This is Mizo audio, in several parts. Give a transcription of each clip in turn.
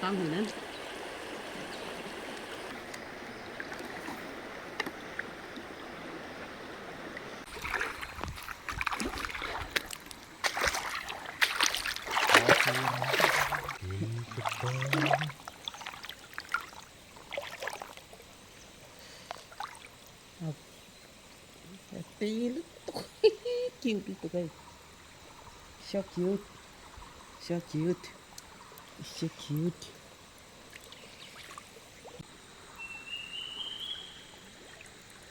Tang hui nen. Happy lutuk cute lutuk hei so cute so cute so cute.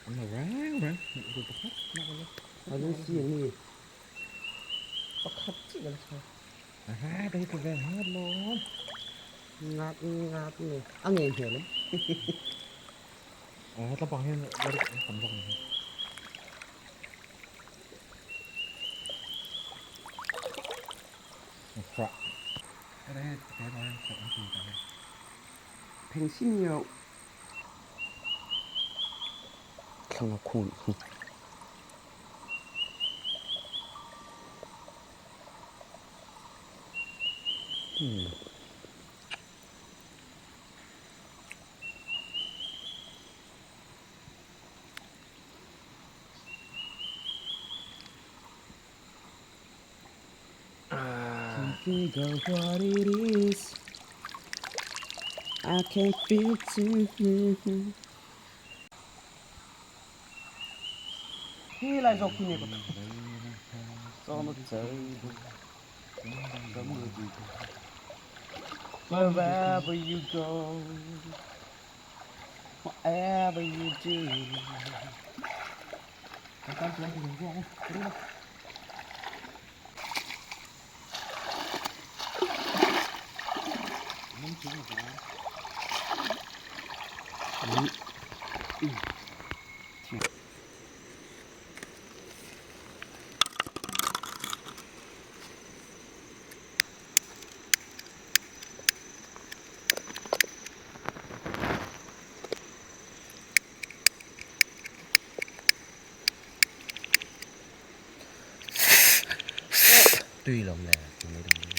An lo reng reng hmuh tur pakhat mah a la. A lu si an ni pakhat chiah kan hria. Aha ka hi ka vel ngawt lawm. Ngak ngak nge a ngei hmel em. Aw tlangpang hian la rik an tam zawk ni hi. Frah. Phengsinio thlang a khun hi. Hmm. Can't figure what it is. I can't feel too. Khi lai zawk khi nge ka Wherever you go, whatever you do. Tui lo le ti mai dawn ni.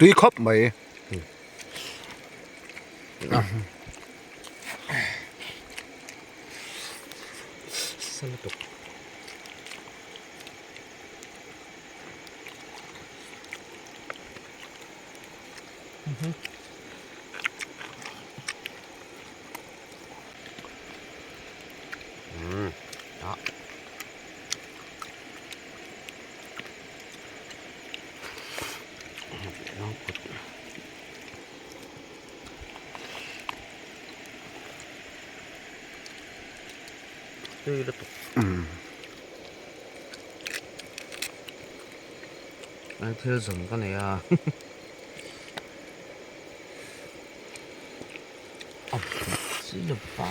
Tui khawp mai. Sa lutuk. Tui lutuk. Ai thil zawm ka nei a. A chi lova.